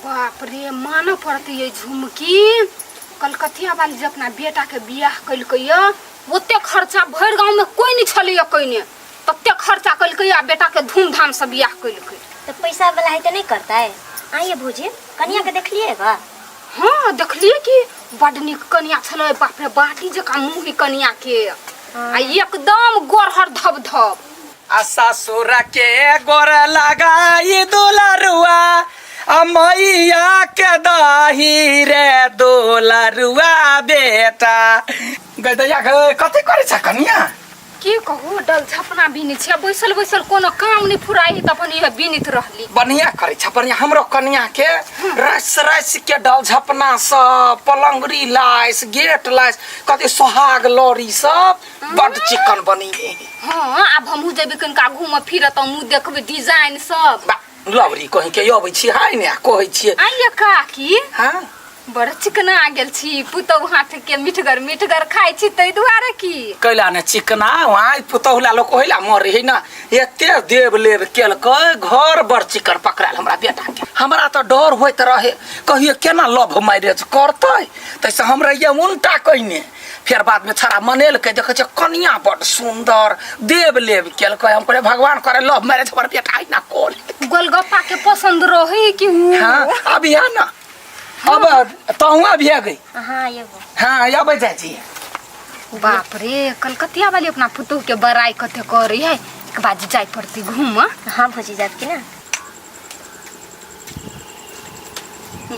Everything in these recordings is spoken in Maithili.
बाप रे, मानऽ पड़तै ये झुमकी। कलकतिया वाली जे अपना बेटा के बियाह केलकै ये, ओते खर्चा भरि गाँव में कोई नहीं छलैया कइने, तते खर्चा केलकै आ बेटा के धूमधाम से बियाह केलकै। तो पैसा वाला है तो नहीं करता है। आइए भौजी, कनिया के देखलिएगा? हाँ देखलिए कि बड नीक कनिया छलै। बाप रे, बाटी जकाँ मुँह है कनिया के आ एकदम गोरहर धब धब। आ ससुर के गोर लगाई दुलरुआ आ मैया के दही रे दुलरुआ बेटा। गै दैया गै, कथी करै छ कनिया? की कहू, डल झपना बिनी छै, बैसल बैसल कोनो काम नहीं फुराई तऽ अपन इहे बिनित रहली। बढ़िया करै छ, बढ़िया। हमरो कनिया के रस रस के डल झपना सब, पलंगरी लाइस, गेट लाइस, कथी सोहाग लौरी सब बड चिकन बनी। हाँ, आब हमहूँ जेबै कनिका घूमऽ फिरऽ तऽ हमहूँ देखबै डिजाइन सब। बा लवरी कहीं के अबै छी हाय ने कहै छियै। आइए काकी। हाँ। बड़ चिकना गेल छी, पुतहु हाथ के मिठगर मिठगर खाइ छी ताहि दुआरे की? कैला ने चिकना वहाँ पुतहु ला लोक ओहिला मरे है ना, एते देव लेब केलकै, घर बड़ चिकन पकड़ायल हमरा बेटा के। हमरा तऽ डर होइत रहे कहियो केना लव मैरिज करतै, ताहिसँ हम रहियै उनटा कहिने। फेर बाद में छड़ा मनेलकै, देखै छियै कनिया बड़ सुन्दर देव लेब केलकै। हम कहलियै भगवान करे लव मैरिज हमर बेटा ना कोल। गोलगप्पा के पसंद रहे कि उ? हाँ, अब यहाँ ना अब तहु अभी आ गई। हाँ ये वो। हाँ अबै जाइ छी। बाप रे, कलकतिया वाली अपना पुतोह के बड़ाई कते करे है। एक बार जाय पड़ती घूम। हाँ भौजी जात की ना।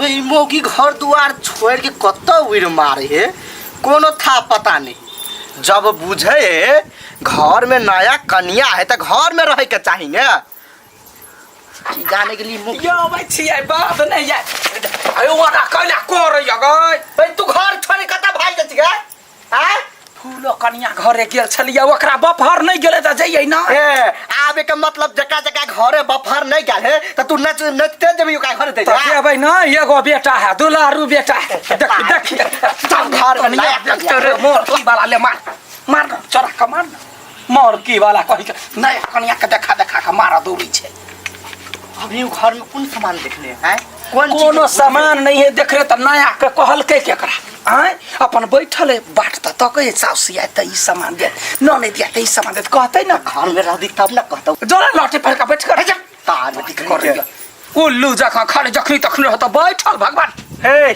ई मौगी घर दुआर छोड़ के कतऽ उड़ि मारे हे, कोनो था पता नहीं। जब बुझे घर में नया कनिया है तो घर में रहे के चाही ने। की जाने के लिए मुख यो अबै छियै बाप नहि जाय। अयो ओना कैला करै गै? भाई तू घर छोड़ के कतऽ भागि जाइ छी गै? आँय? फूलो कनिया घरे गेल छलियै, ओकरा बपहर नहि गेलै तऽ जइयै ना। ए आबे के मतलब जका जका घरे बफर नहीं गेल है त तू नच नचते जेबी ओकरा घरे दे तऽ जेबै ना, एगो बेटा है दुलारू बेटा है। देख देख चल घर में कनिया नया देख रे, मोर की वाला ले मार मार ना, चोरा के मार ना। मोर की वाला कहि के नया कनिया के देखा देखा के मारा दौड़ी छै। अभी उ घर में कोन सामान देखले हैं? कोन चीज कोनो के सामान नहीं है देख रे, त नया के कहलकै केकरा? आँय अपन बैठल है बाट त तकै साउसी आय त ई सामान दे, न नहीं दिया त ई सामान दे कहतै ना। घर में रहदी तब ना कहतौ। जोरा लौटे पर का बैठ कर जा तार में दिख कर कर उल्लू जखा खाली जखनी तखनी रहत बैठल भगवान। हे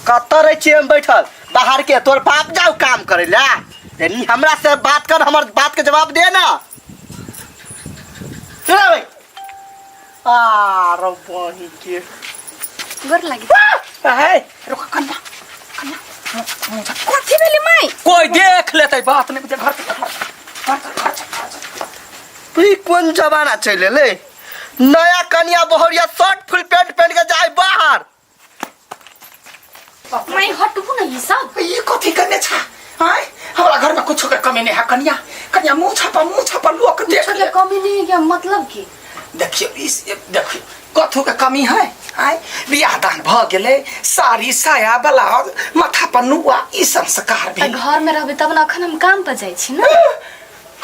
कतऽ रहै छियै हम बैठल बाहर के? तोर बाप जाऊ काम करे ला, यानी हमरा से बात कर, हमर बात के जवाब दे ना। सुना भाई आरो बही के गोर लागे। हे रुक कन्या कन्या मुँह कथी भेलै माई? कोई देख लेतै बात नहीं बुझे। घर घर घर घर घर। ई कोन जमाना चलि एलै? नया कनिया बहुरिया शर्ट फुल पैंट पहन के जाए बाहर। माई हटबू ना ई सब। ई कथी करने छा? आय हमरा घर में कुछ के कमी नहीं है कन्या। कन्या मुंह छापा मुंह छापा लोक देख कुछ ले। के कमी नहीं है मतलब की? देखियो इस देखियो कथू के कमी है? आय बियाह दान भ गेलै, साड़ी साया ब्लाउज माथा पर नुआ ई संस्कार तऽ भेल। घर में रहबै तब ने, अखन हम काम पर जाइ छी ना।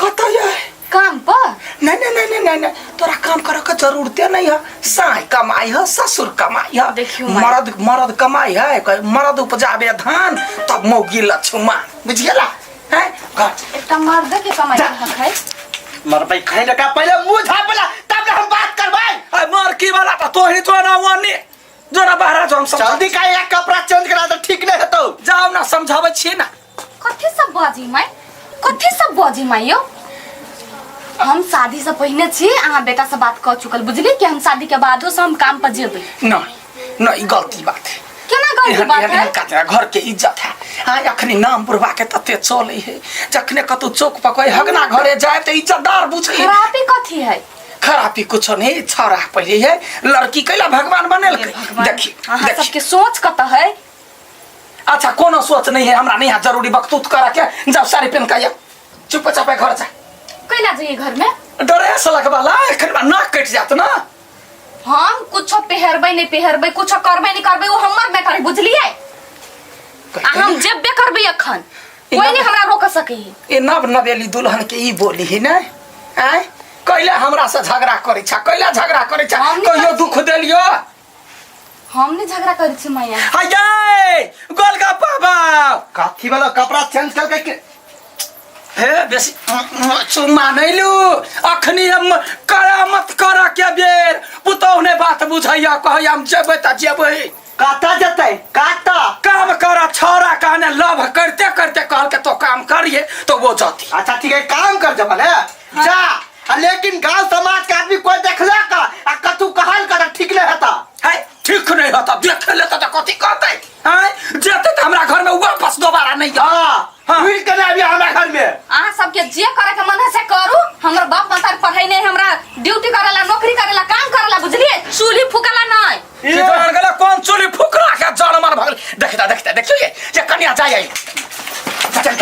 कतऽ जाय? काम पर। नहीं नहीं नहीं नहीं नहीं नहीं तोरा काम करे के जरूरते नहीं है। साय कमाई है, ससुर कमाई है। देखियो माई। मर्द मर्द कमाई है, कहे मर्द उपजाबे धान तब मौगी लछुमा, बुझ गेला? हैं घर एकटा मर्द के कमाई जा। हक है। मरबै खाइ लगा पहिले मुंह झापला तब ना हम बात करबै। अरे मर की वाला तो तोही तो ना ओने जोरा बाहर जो हम समझा। जल्दी का एक कपड़ा चेंज करा दे, ठीक नहीं हेतौ। जाओ ना समझाबै छियै ना। कथी सब बाजी माई? कथी सब बाजी माई यौ? हम शादी से पहिने छी, अहाँ बेटा से बात कऽ चुकल बुझली कि हम शादी के बादो से हम काम पर जेबै। नहीं नहीं गलती बात है। केना गलती एहन बात एहन है? एहन काज घर के इज्जत है। हाँ अखनी नाम बुढ़वा के तते चले है, जखने कतौ चौक पकड़े हगना घरे जाए तो इज्जतदार बुझे। खराबी कथी है? खराबी कुछो नहीं, छौड़ा पहिले है लड़की कैला भगवान बनेलकै। भगवान, देखी अहाँ देखी सबके सोच कतऽ है? अच्छा कोनो सोच नहीं है हमरा, नहीं है जरूरी बकतूत करा के। जाओ साड़ी पहन के आइए, चुपचाप घर जा। कैला जाइए घर में? ड्रेस लगवाला एखन नाक कटि जात ना। हम कुछो पेहरबै नहीं पेहरबै, कुछो करबै नहीं करबै, वो हमर मैटर है बुझलिए? आ हम जेबे करबै अखन, कोई नहीं हमरा रोक सकै है। ए नव नवेली दुल्हन के ई बोली है ना? आय कैला हमरा से झगड़ा करै छा, कैला झगड़ा करै छा? हम नहीं कहियो करै छी। दुख देलियो? हम नहीं झगड़ा करै छी मैया। हाय गोलगप्पा बाप। कथी वाला कपड़ा चेंज करके के हे बेसी चुम्मा नहीं लू अखनी हम करामत कर के बेर पुतोह ने बात बुझैया कहैया हम जेबै त जेबै। कतऽ जेतै कतऽ? काम कर छोरा कहने लव करते करते कहल के तो काम करिए तो वो जाती। अच्छा ठीक है काम कर जब ने जा आ लेकिन गांव समाज के आदमी कोई देखले का आ कतू कहल का त ठीक नहीं होता। है ठीक नहीं होता देख लेता तो कथी कहते हैं जेते तो हमरा घर में वापस दोबारा नहीं आ। हां हाँ। फिर के नहीं अभी हमरा घर में। अहाँ सबके जे करे के मन है से करू। हमर बाप मतार पढ़ाई नहीं, हमरा ड्यूटी करेला, नौकरी करेला, काम करेला, बुझलिए? चूल्ही फूकला नहीं। ये जान गेला कौन चूल्ही फुकरा के जड़ मन भगल। देखता देखता देखियो ये जे कन्या जाय आई। चल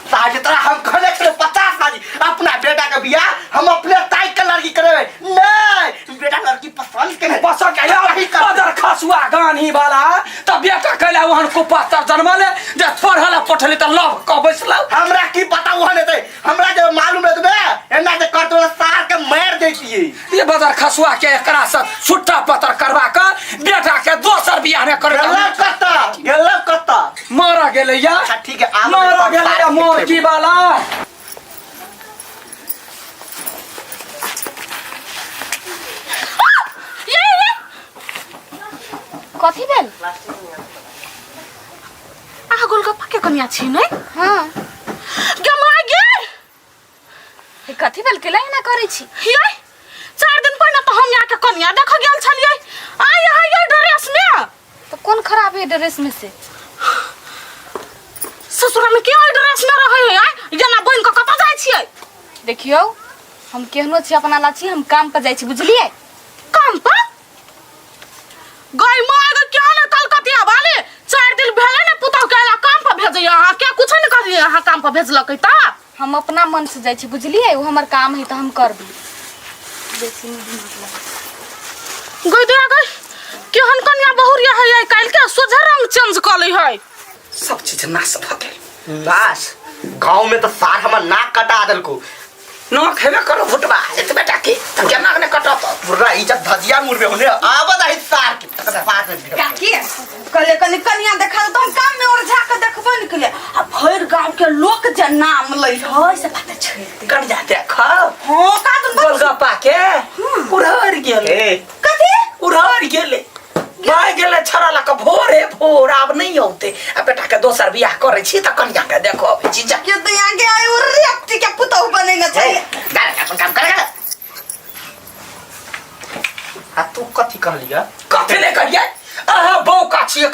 ताजे तोरा हम कहने के 50 साली अपना बेटा के बियाह हम अपने ताई के लड़की करेबे नहीं बेटा लड़की पसंद के नहीं पसंद के वही कर। पदर खसुआ गानी वाला त बेटा कैला वहन को पातर जन्मले जे पढ़ला पठले त लव क बैसलौ। हमरा की पता वहन हेतै हमरा जे मालूम रहत बे एना जे कर तोरा सार के मार देतिए। ये बदर खसुआ के एकरा से छुट्टा पतर करवा के बेटा के दोसर बियाह ने करे। गेलौ कत्ता गेलौ कत्ता मारा गेलै या। अच्छा ठीक है आब मारा गेलै या मोरकी वाला। कथी भेल? अहाँ गोलगप्पा के कनिया छी नै? हाँ। गे माय गे। हे कथी भेल केला एना करै छी? यै 4 दिन पहिने तऽ हम यहाँ के कनिया देखऽ गेल छलियै आ यहाँ ये ड्रेस में। तऽ कोन खराब है ड्रेस में से? ससुरा में के ओहि ड्रेस में रहै है आय जेना बनि कऽ कतऽ जाइ छियै? देखियौ हम केहनो छी अपना ला छी, हम काम पर जाइ छी बुझलियै? काम पर? गई माय गई क्या ने कलकतिया वाले 4 दिन भेलै ने पुतहु के अयला काम पर भेजैया अहाँ क्या कुछ ने कहलियै अहाँ काम पर भेजलकै तऽ? हम अपना मन से जाइ छी बुझलियै, ओ हमर काम है तऽ हम करबै। बेसी नहि दिमाग लगाउ। गई दया गई केहन कनिया बहुरिया है आइ काल्हि के सोझे रंग चेंज कऽ लै है। सब चीज नाश भऽ गेल। नाश गांव में तो सार हमर नाक कटा देलको। नाक हेबे करो भुटबा एतबे टा के त केना ने कटत? पूरा इज्जत धजिया मुड़बे होने आबद है सार के तकर बाद में भेटब। काकी कहले कनी कनिया देखा तो हम काम में ओरझा के देखबो ने केलिए आ भरि गांव के लोक जे नाम लै है से बात छोड़ दे। कनिया देखो। हां का तुम गोलगप्पा के उड़हर गेलै। ए कथी उड़हर गेलै भाग गेलै छड़ा लऽ कऽ भोरे भोर आब नहीं औते आ बेटा के दोसर बियाह करै छी तऽ कनिया के देखो अबै छी जा। के दया के आइ उर्री के पुतहु बनेने छै। जा अपन काम कर कर। आ तू कथी कहलिया? कथी ने कहियै अहाँ बौका छियै।